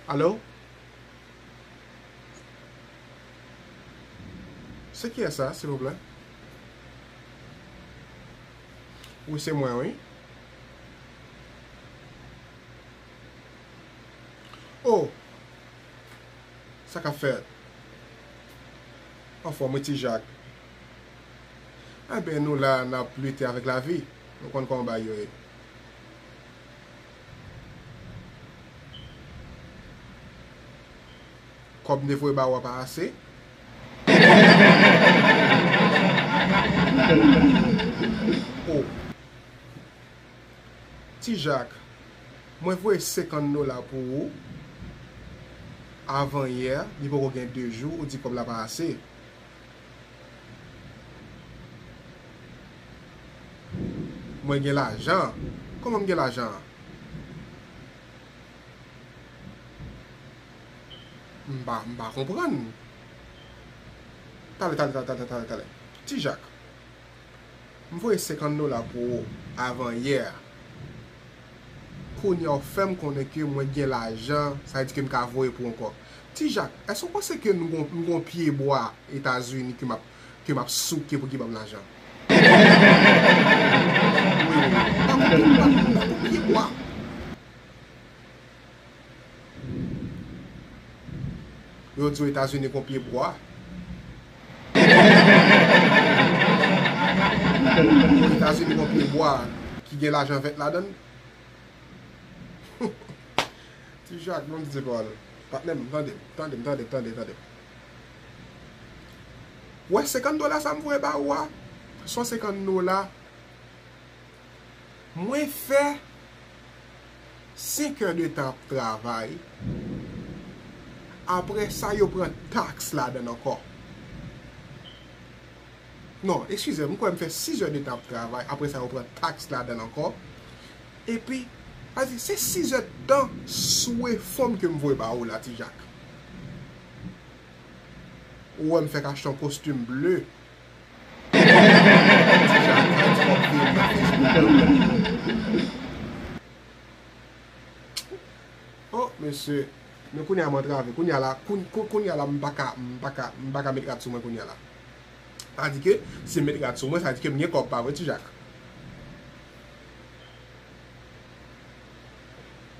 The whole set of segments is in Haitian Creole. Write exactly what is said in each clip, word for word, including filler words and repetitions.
Alo? Se kiyès sa, silvouplè? Wi, se mwen, wi. Oh! Sa k ap fèt? Anfòm, wi, Ti Jak. Enben, nou la, n ap lite avèk lavi. Nou konn kòman bagay yo ye. Kòb m te voye ba ou a pa ase? Oh. Ti Jak, mwen voye senkant dola pou ou avan yè, li poko gen de jou, ou di kòb la pa ase. Mwen gen lajan. Kòman m gen lajan? M pa, m pa konprann. Talè, talè, talè, talè, talè, talè. Ti Jak, m voye senkant dola pou ou avan yè. Kounye a w fè m konnen ke mwen gen lajan, sa vle di ke m ka voye pou ou ankò. Ti Jak, èske w panse ke m gon, m gon pye bwa Etazini ke m ap, ke m ap souke pou ki ban m lajan? Wi, wi, wi. M pa gon pye, m pa, m pa gon pye bwa. Yo di w Etazini gon pye bwa. Etazini gon pye bwa ki gen lajan vèt ladan l. Ti Jak, non, m di pawòl. Patnè m, tande m, tande m, tande m, tande m, tande m. Wè, senkant dola sa m voye ba ou a, san senkant dola, mwen fè senk è de tan ap travay. Apre sa, yo pran taks ladan l ankò. Non, eskize m, m kwè m fè sis è de tan ap travay. Apre sa, yo pran taks ladan l ankò. Epi, sa di, se sis è de tan sou efò m ke m voye ba ou la, Ti Jak. Ou wè m fèk achte yon kostim ble. Ti Jak, sa di w ap veye m nan Facebook la. Oh, mesye. Men kounye a m antrave. Kounye a la, koun-, kou-, kounye a la, m pa ka, m pa ka, m pa ka met rad sou mwen kounye a la. Sa di ke, si m met rad sou mwen, sa di ke m gen kòb, pa vre, Ti Jak?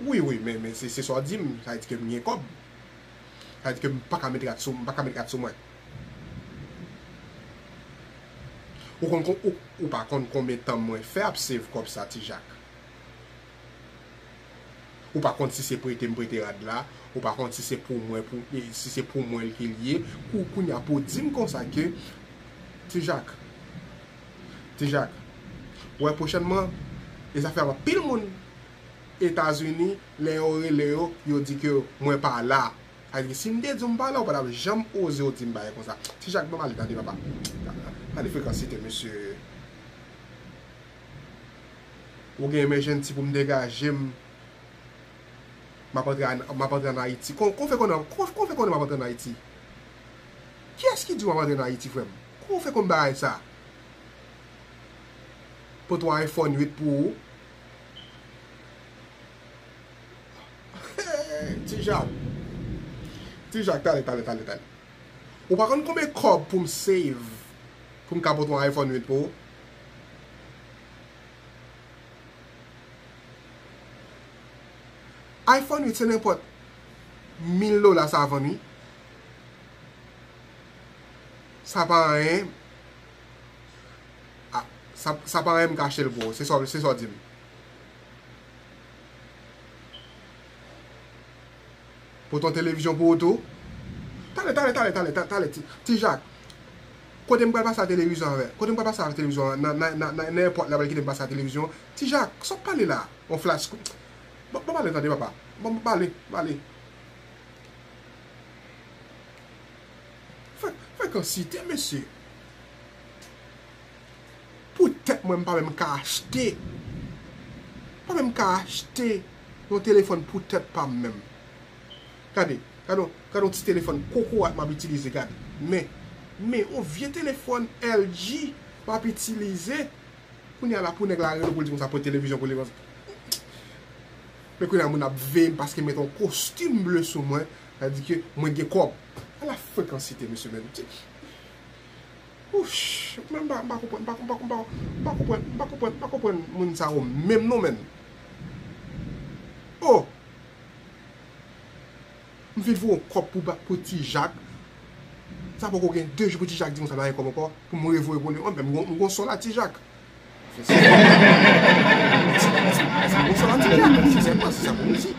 Wi, wi, men, men se, se sa w di m, sa di ke m gen kòb. Sa di ke m pa ka met rad sou, m pa ka met rad sou mwen. Ou konn, kon-, ou, ou pa konn konbyen tan mwen fè ap save kòb sa, Ti Jak. Ou pa konn si se prete m prete rad la, ou pa konn si se pou mwen, pou, e, si se pou mwen ke l ye. Kou-, kounye a pou w di m konsa ke, Ti Jak, Ti Jak, wè pwochènman, e sa fè anpil moun Etazini, lè yo rele yo, yo di ke mwen pa la. Sa vle di, si m te di w m pa la, ou pa t ap janm oze w di m bagay konsa. Ti Jak, ban m ale, tande, papa. Gade frekansite, mesye. Ou gen emergency pou m degaje m. M ap antre an, m ap antre an Ayiti. Kon, kon fè konnen, kon, kon fè konnen m ap antre an Ayiti? Kiyès ki di w m ap antre an Ayiti, frè m? Kon fè konn bagay sa? Pote yon iPhone uit pou ou. Ti Jak. Ti Jak, talè, talè, talè, talè. Ou pa konn konbyen kòb pou m save pou m ka pote yon iPhone uit pou ou? iPhone uit se nenpòt mil dola sa vann, wi. Sa pa anyen. Ah, sa, sa pa anyen m ka achte l pou ou. Se sa, se sa w di m. Pote yon televizyon pou ou tou. Talè, talè, talè, talè, ta-, talè, Ti, Ti Jak. Kote m pral pase a televizyon avè? Kote m pral pase a televizyon an? Nan, nan, nan, nan, nan èpòt la, pral kite m pase a televizyon. Ti Jak, sa w pale la? Yon flash. Ban, ban m ale tande, papa. Ban m pale, pale. Fre-, frekansite, mesye. Poutèt mwen, m pa menm ka achte. M pa menm ka achte yon telefòn poutèt pa m menm. Gade, gade, gade yon ti telefòn kokorat m ap itilize, gade. Men, men, yon vye telefòn L G m ap itilize. Kounye a la, pou nèg la rele w pou l di konsa pote televizyon pou li. Men kounye a moun ap veye m paske m met yon kostim ble sou mwen, sa di ke mwen gen kòb. Ala frekansite, mesye, men. Ti- Ouch, mwen m pa, m pa konprann, m pa, m pa, m pa, m pa konprann, m pa konprann, m pa konprann moun sa yo menm non, menm. Oh! M vin voye yon kòb pou, ba- pou Ti Jak. Sa poko gen de jou pou Ti Jak di m sa, m pa gen kòb ankò, pou m revoye pou li. Mwen menm, m gon- m gon sòl a Ti Jak. M gon sòl a Ti Jak. Sensèman, se sa pou m di.